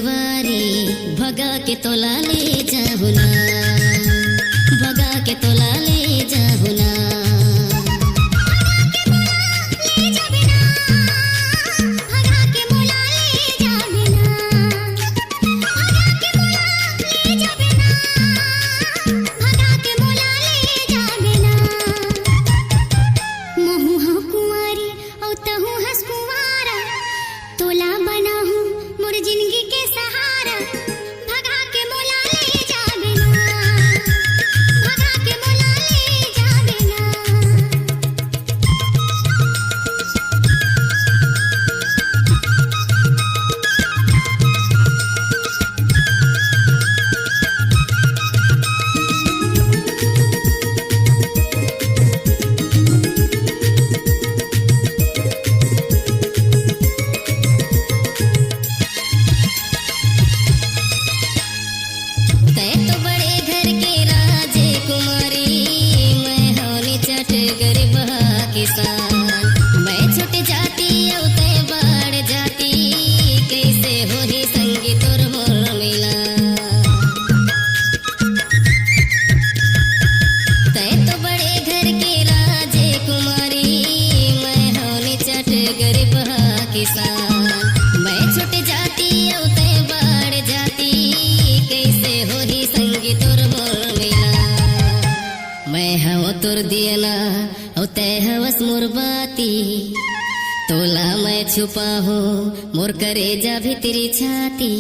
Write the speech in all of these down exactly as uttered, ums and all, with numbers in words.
वारी, भगा के तोला ले जाहू ना, भगा के तोला ले जाहू ना। महू हंव कुंवारी, अउ तहूँ हंस कुंवारा, तोला बनाहूँ मोर जिंदगी के सहारा। भगा के मोला ले जाबे ना, भगा के मोला ले जाबे ना। तैं तो बड़े घर के राजकुमारी, मैं हौं निचट गरीब किसान। मैं छोट जाति अउ तैं बड़ जाति, कइसे होही संगी तोर मोर मिलन? तैं तो बड़े घर के राजकुमारी, मैं हौं निचट गरीब किसान। मैं छोट जाति अउ तैं बड़ जाति, कइसे होही संगी तोर मोर मिलन? मैं हवं तोर दियना, अउ तैं हवस मोर बाती। तोला मैं छुपाहूँ मोर करेजा भीतरी छाती।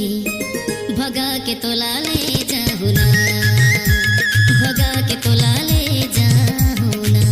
भगा के तोला ले जाहू ना, भगा के तोला ले जाहू ना।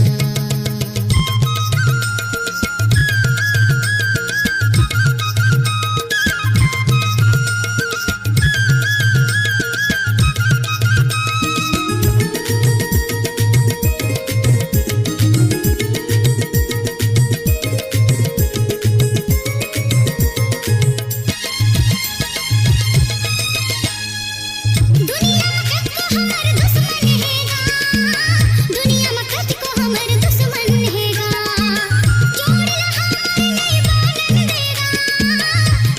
दुनिया म कतको हमर दुश्मन हे गा, दुनिया म कतको हमर दुश्मन हे गा, जोड़ ल हमर नइ बनन दे गा,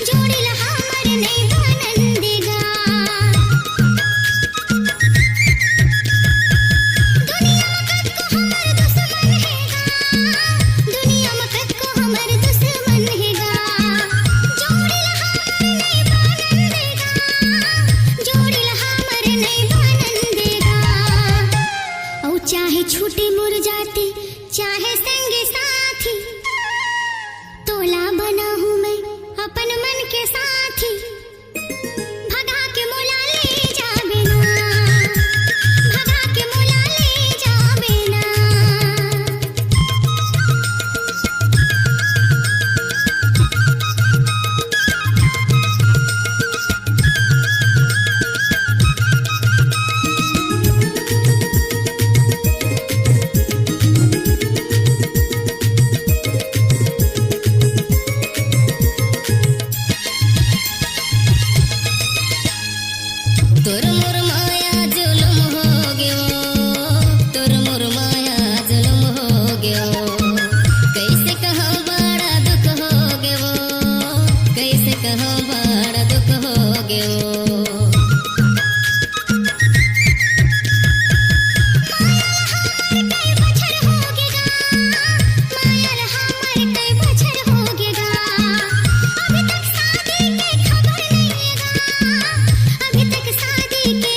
जोड़ ल हमर नइ बनन दे गा। दुनिया म कतको हमर दुश्मन हे गा, दुनिया म कतको हमर दुश्मन हे गा, जोड़ ल हमर नइ बनन दे गा, जोड़ ल हमर नइ बनन दे गा। अउ चाहे छूटे मोर जाति, चाहे संगी साथी, तोला बनाहूँ मैं अपन मन के साथी। भगा के मोला ले जाबे ना, भगा के मोला ले जाबे ना। तोर मोर माया जुलुम हो गेवो, तोर मोर माया जुलुम हो गेवो। कइसे कहूँ बड़ा दुख हो गेवो, कइसे कहूँ बड़ा दुख हो गेवो। माया ल हमर कई बछर होगे गा, माया ल हमर कई बछर होगे गा। अभी तक शादी के खबर नइ हे गा, अभी तक शादी के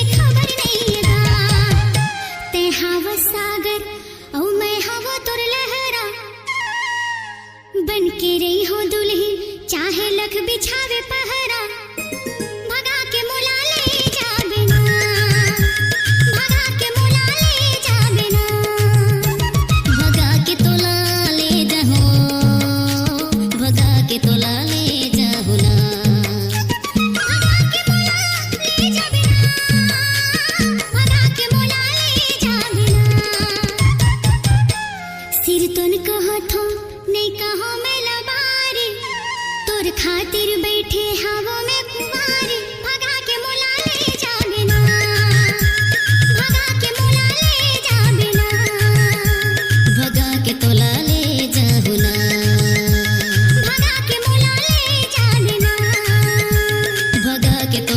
के